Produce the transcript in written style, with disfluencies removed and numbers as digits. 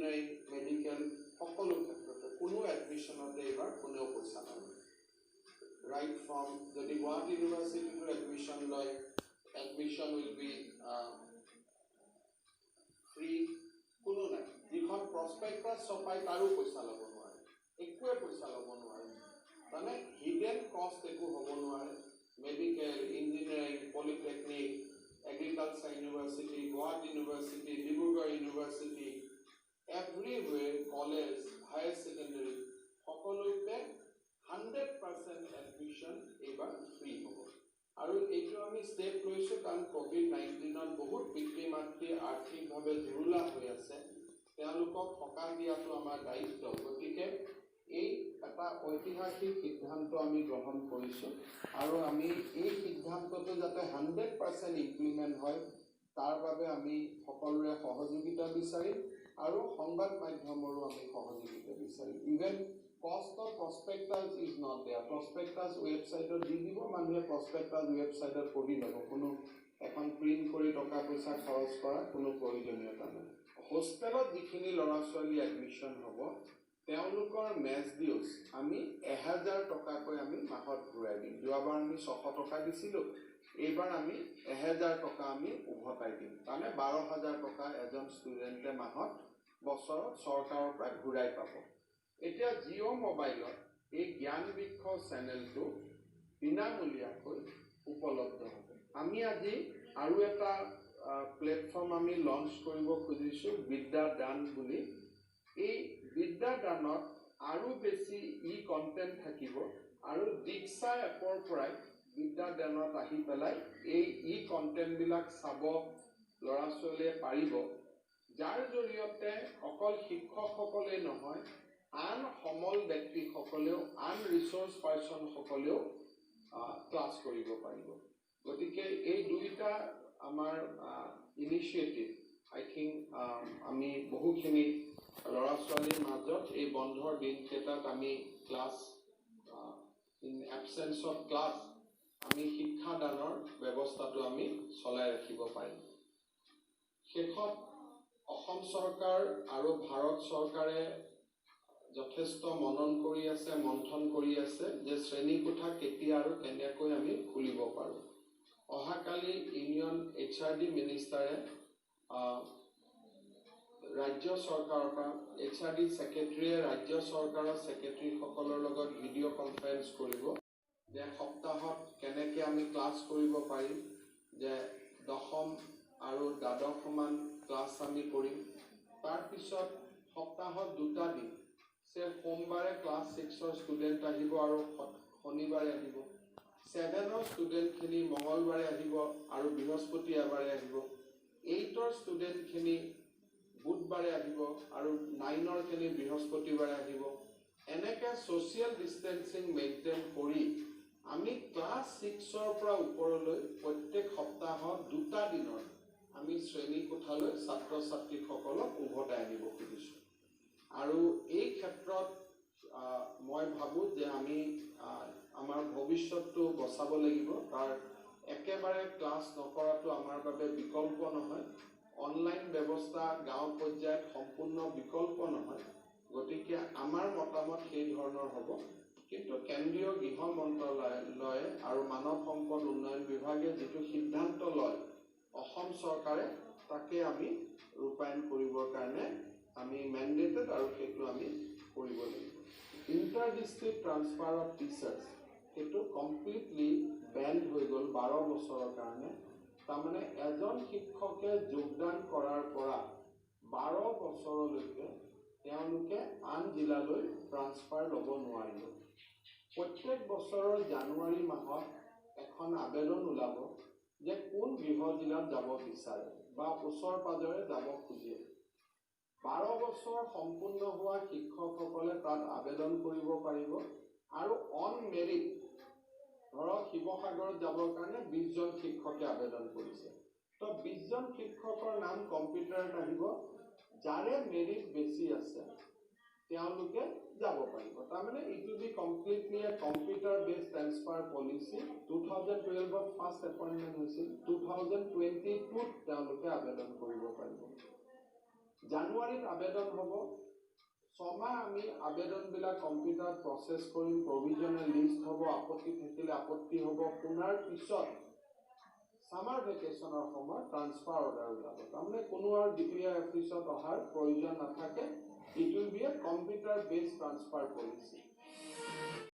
Engineering, medical সকলো ক্ষেত্ৰতে কোনো এডমিশ্যনতে এইবাৰ কোনেও পইচা নলয়। ৰাইট ফ্ৰম যদি গুৱাহাটী ইউনিভাৰ্চিটিতো এডমিশ্যন লয়, admission will be free। কোনো নাই। যিখন প্ৰস্পেক্টাছ ছপাই তাৰো পইচা ল'ব নোৱাৰে, একোৱে পইচা ল'ব নোৱাৰে। মানে হিডেন কষ্ট একো হ'ব নোৱাৰে। Medical, engineering, polytechnic, agriculture university, Guwahati university, Dibrugarh university, everywhere, college, higher secondary সকলোতে 100% এডমিশ্যন এইবাৰ ফ্ৰী হ'ব। আৰু এইটো আমি ষ্টেপ লৈছোঁ কাৰণ ক'ভিড-19ত বহুত পিতৃ মাতৃ আৰ্থিকভাৱে জুৰুলা হৈ আছে। তেওঁলোকক সকাহ দিয়াটো আমাৰ দায়িত্ব। গতিকে এই এটা ঐতিহাসিক সিদ্ধান্ত আমি গ্ৰহণ কৰিছোঁ আৰু আমি এই সিদ্ধান্তটো যাতে 100% ইমপ্লিমেণ্ট হয়, তাৰ বাবে আমি সকলোৰে সহযোগিতা বিচাৰিম আৰু সংবাদ মাধ্যমৰো আমি সহযোগিতা বিচাৰিম। Even cost of prospectus is not there। Prospectus ৱেবছাইটত দি দিব, মানুহে প্ৰস্পেক্টাছ ৱেবছাইটত পঢ়ি ল'ব। কোনো এখন প্ৰিণ্ট কৰি টকা পইচা খৰচ কৰাৰ কোনো প্ৰয়োজনীয়তা নাই। হোষ্টেলত যিখিনি ল'ৰা ছোৱালী এডমিশ্যন হ'ব, তেওঁলোকৰ মেচ ডিউজ আমি 1000 টকাকৈ আমি মাহত ঘূৰাই দিম। যোৱাবাৰ আমি 600 টকা দিছিলোঁ, এইবাৰ আমি 1000 টকা আমি উভতাই দিম। তাৰমানে 12,000 টকা এজন ষ্টুডেণ্টে মাহত, বছৰত চৰকাৰৰ পৰা ঘূৰাই পাব। এতিয়া জিঅ' মোবাইলত এই জ্ঞান বৃক্ষ চেনেলটো বিনামূলীয়াকৈ উপলব্ধ হ'ব। আমি আজি আৰু এটা প্লেটফৰ্ম আমি লঞ্চ কৰিব খুজিছোঁ, বিদ্যাদান বুলি। এই বিদ্যাদানত আৰু বেছি ই কণ্টেণ্ট থাকিব আৰু দীক্ষা এপৰ পৰাই বিদ্যাদানত আহি পেলাই এই ই কণ্টেণ্টবিলাক চাব ল'ৰা ছোৱালীয়ে পাৰিব, যাৰ জৰিয়তে অকল শিক্ষকসকলেই নহয়, আন সমল ব্যক্তিসকলেও, আন ৰিচ'ৰ্চ পাৰ্চনসকলেও ক্লাছ কৰিব পাৰিব। গতিকে এই দুইটা আমাৰ ইনিচিয়েটিভ, আই থিংক আমি বহুখিনি ল'ৰা ছোৱালীৰ মাজত এই বন্ধৰ দিনকেইটাত আমি class, in absence of class আমি শিক্ষাদানৰ ব্যৱস্থাটো আমি চলাই ৰাখিব পাৰিম। শেষত, অসম চৰকাৰ আৰু ভাৰত চৰকাৰে যথেষ্ট মনন কৰি আছে, মন্থন কৰি আছে যে শ্ৰেণীকোঠা কেতিয়া আৰু কেনেকৈ আমি খুলিব পাৰোঁ। অহাকালি ইউনিয়ন এইচআৰডি মিনিষ্টাৰে ৰাজ্য চৰকাৰৰ পৰা, এইচআৰডি ছেক্ৰেটেৰীয়ে ৰাজ্য চৰকাৰৰ ছেক্ৰেটেৰীসকলৰ লগত ভিডিঅ' কনফাৰেঞ্চ কৰিব যে সপ্তাহত কেনেকৈ আমি ক্লাছ কৰিব পাৰিম, যে দশম আৰু দ্বাদশমান ক্লাছ আমি কৰিম। তাৰপিছত সপ্তাহত দুটা দিন, চে সোমবাৰে ক্লাছ ছিক্সৰ ষ্টুডেণ্ট আহিব আৰু শনিবাৰে আহিব, ছেভেনৰ ষ্টুডেণ্টখিনি মঙলবাৰে আহিব আৰু বৃহস্পতিবাৰে আহিব, এইটৰ ষ্টুডেণ্টখিনি বুধবাৰে আহিব আৰু নাইনৰখিনি বৃহস্পতিবাৰে আহিব। এনেকৈ ছ'চিয়েল ডিষ্টেঞ্চিং মেইনটেইন কৰি আমি ক্লাছ ছিক্সৰ পৰা ওপৰলৈ প্ৰত্যেক সপ্তাহত দুটা দিনৰ আমি শ্ৰেণীকোঠালৈ ছাত্ৰ ছাত্ৰীসকলক উভতাই আনিব খুজিছোঁ। আৰু এই ক্ষেত্ৰত মই ভাবোঁ যে আমি আমাৰ ভৱিষ্যতটো বচাব লাগিব। তাৰ একেবাৰে ক্লাছ নকৰাটো আমাৰ বাবে বিকল্প নহয়। অনলাইন ব্যৱস্থা গাঁও পৰ্যায়ত সম্পূৰ্ণ বিকল্প নহয়। গতিকে আমাৰ মতামত সেই ধৰণৰ হ'ব। কিন্তু কেন্দ্ৰীয় গৃহ মন্ত্ৰালয়ে আৰু মানৱ সম্পদ উন্নয়ন বিভাগে যিটো সিদ্ধান্ত লয়, অসম চৰকাৰে তাকে আমি ৰূপায়ণ কৰিবৰ কাৰণে আমি মেণ্ডেটেড আৰু সেইটো আমি কৰিব লাগিব। Inter district transfer of teachers, সেইটো কমপ্লিটলি বেণ্ড হৈ গ'ল 12 বছৰৰ কাৰণে। তাৰমানে এজন শিক্ষকে যোগদান কৰাৰ পৰা 12 বছৰলৈকে তেওঁলোকে আন জিলালৈ ট্ৰান্সফাৰ ল'ব নোৱাৰিব। প্ৰত্যেক বছৰৰ জানুৱাৰী মাহত এখন আবেদন ওলাব যে কোন গৃহ জিলাত যাব বিচাৰে বা ওচৰ পাজৰে যাব খোজে। 12 বছৰ সম্পূৰ্ণ হোৱা শিক্ষকসকলে তাত আবেদন কৰিব পাৰিব আৰু অন মেৰিট, ধৰক শিৱসাগৰত যাবৰ কাৰণে 20জন শিক্ষকে আবেদন কৰিছে, তো 20জন শিক্ষকৰ নাম কম্পিউটাৰত আহিব। যাৰে মেৰিট বেছি আছে, তেওঁলোকে যাব পাৰিব। তাৰমানে it will be completely a computer based transfer policy। 2012ত first appointment হৈছিল, 2022ত তেওঁলোকে আবেদন কৰিব পাৰিব। জানুৱাৰীত আবেদন হ'ব। 6 মাহ আমি আবেদনবিলাক কম্পিউটাৰত প্ৰচেছ কৰিম, প্ৰভিজনেল লিষ্ট হ'ব, আপত্তি থাকিলে আপত্তি হ'ব। শুনাৰ পিছত ছামাৰ ভেকেশ্যনৰ সময়ত ট্ৰান্সফাৰ অৰ্ডাৰ ওলাব। তাৰমানে কোনো আৰু ডি পি আই অফিচত অহাৰ প্ৰয়োজন নাথাকে। It will be a computer based transfer policy.